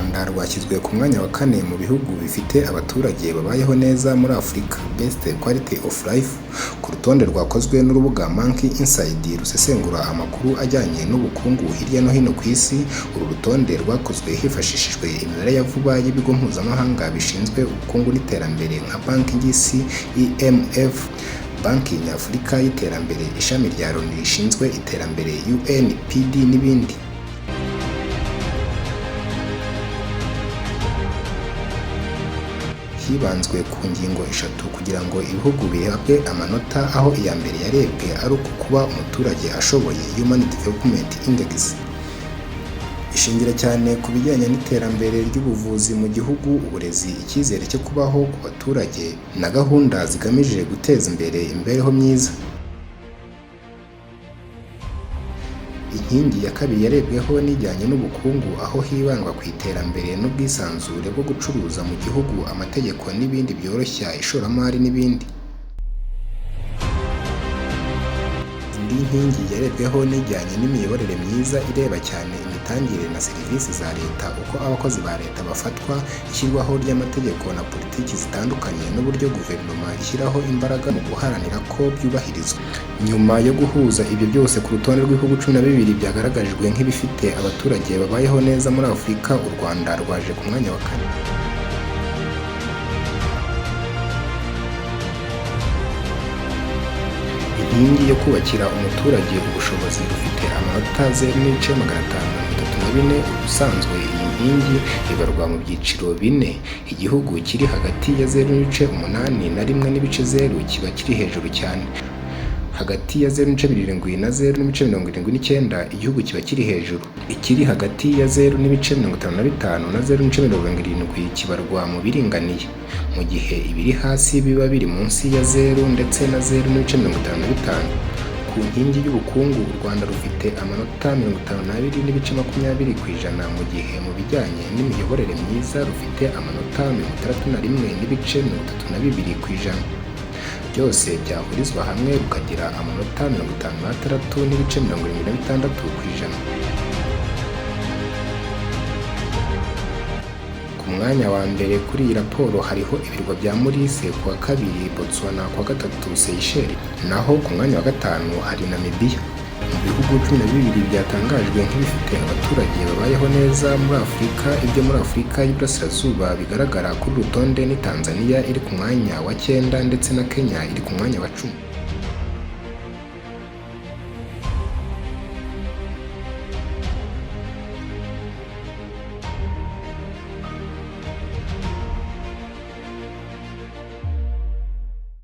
Rwanda rwashyizwe ku mwanya wa kane mu bihugu bifite abaturage babayeho neza muri Afurika (Best Quality of Life), ku rutonde rwakozwe n'urubuga Monkey Insight rusesengura amakuru ajyanye n'ubukungu hirya no hino ku isi. Uru rutonde rwakozwe hifashishijwe imibare ya vuba y'ibigo mpuzamahanga bishinzwe ubukungu n'iterambere nka Banki y'Isi, IMF, Banki Nyafurika y'Iterambere, Ishami rya Loni rishinzwe Iterambere UNPD n'ibindi. Hibanzwe ku ngingo eshatu kugira ngo ibihugu bihabwe amanota, aho iya mbere yarebwe ari uku kuba umuturage ashoboye (Human Development Index). Ishingira cyane ku bijyanye n'iterambere ry'ubuvuzi mu gihugu, uburezi, icyizere cyo kubaho ku baturage na gahunda zigamije guteza imbere imibereho myiza. Inkingi ya kabiri yarebweho n'ijyanye n'ubukungu, aho hibandwa ku iterambere n'ubwisanzure bwo gucuruza mu gihugu, amategeko n'ibindi byoroshya ishoramari n'ibindi. Indi nkingi yarebweho n'ijyanye n'imiyoborere myiza ireba cyane imitangire na serivisi za leta, uko abakozi ba leta bafatwa, ishyirwaho ry'amategeko na politiki zitandukanye n'uburyo guverinoma ishyiraho imbaraga mu guharanira ko byubahirizwa. Nyuma yo guhuza ibyo byose ku rutonde rw'ibihugu 12 byagaragajwe nk'ibifite abaturage babayeho neza muri Afurika, u Rwanda rwaje ku mwanya wa kane. Inkingi yo kubakira umuturage ubushobozi rufite amanota 0.534. Ubusanzwe iyi nkingi ibarwa mu byiciro bine. Igihugu kiri hagati ya 0.8 na 1.0 kiba kiri hejuru cyane. Hagati ya 0.7 na 0.79 igihugu kiba kiri hejuru. Ikiri hagati ya 0.55 na 0.70 kibarwa mu biringaniye, mu gihe ibiri hasi biba biri munsi ya 0 ndetse na 0.55. Ku nkingi y'ubukungu u Rwanda rufite amanota 52.20%, mu gihe mu bijyanye n'imiyoborere myiza rufite amanota 61.32%. Byose byahurizwa hamwe rukagira amanota 56.76%. Ku mwanya wa mbere kuri iyi raporo hariho ibirwa bya Maurice, ku wa kabiri Botswana, ku wa gatatu Seychelles, naho ku mwanya wa gatanu hari Namibia. Mu bihugu 12 byatangajwe nk'ibifite abaturage babayeho neza muri Afurika, ibyo muri Afurika y'Iburasirazuba bigaragara kuri uru rutonde ni Tanzania iri ku mwanya wa 9 ndetse na Kenya iri ku mwanya wa 10.